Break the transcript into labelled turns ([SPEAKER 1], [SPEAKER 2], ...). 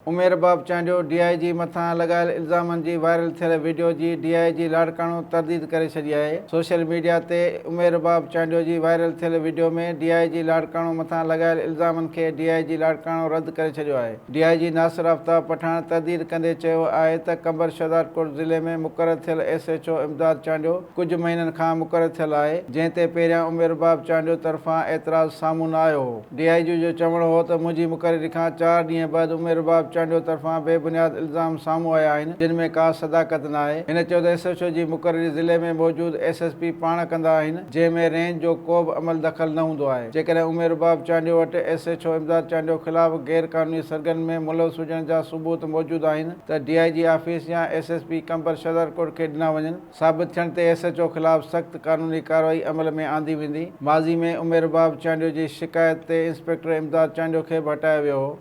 [SPEAKER 1] Umair Rubab Chandio D I جي مٿان لڳايل الزامن جي وائرل ٿيل وڊيو جي ڊي I جي لاڙڪاڻو ترديد ڪري ڇڏي آهي. سوشل ميڊيا تي عمير رباب چانڊيو جي وائرل ٿيل وڊيو ۾ ڊي I جي لاڙڪاڻو مٿان لڳايل الزامن کي ڊي I جي لاڙڪاڻو رد ڪري ڇڏيو آهي. ڊي I جي ناصر آفتاب پٺاڻ ترديد ڪندي چيو آهي ته قمبر شهدادڪوٽ ضلعي ۾ مقرر ٿيل S H O Imdad Chandio ڪجهه مهينن کان مقرر ٿيل آهي جنهن تي پهريان عمير رباب چانڊيو طرفان اعتراض سامهون نه آيو هو. ڊي I جي جو چوڻ هو ته منهنجي مقرري کان چار ڏينهن بعد ام رباب چانڊيو طرفان بي بنياد الزام سامهون آيا آهن جن ۾ ڪا صداقت ناهي. هن چيو ته ايس ايڇ او جي مقرري ضلعي ۾ موجود ايس ايس پي پاڻ ڪندا آهن جنهن ۾ رينج جو ڪو به عمل دخل نه هوندو آهي جيڪڏهن ام رباب چانڊيو وٽ S H O Imdad Chandio خلاف غير قانوني سرگرمين ۾ ملوث هجڻ جا ثبوت موجود آهن ته ڊي I جي آفيس يا S S P Qambar Shahdadkot کي ڏنا وڃن. ثابت ٿيڻ تي ايس ايڇ او خلاف سخت قانوني ڪارروائي عمل ۾ آندي ويندي. ماضي ۾ ام رباب چانڊيو جي شڪايت تي انسپيڪٽر امداد چانڊيو کي به هٽايو ويو هو.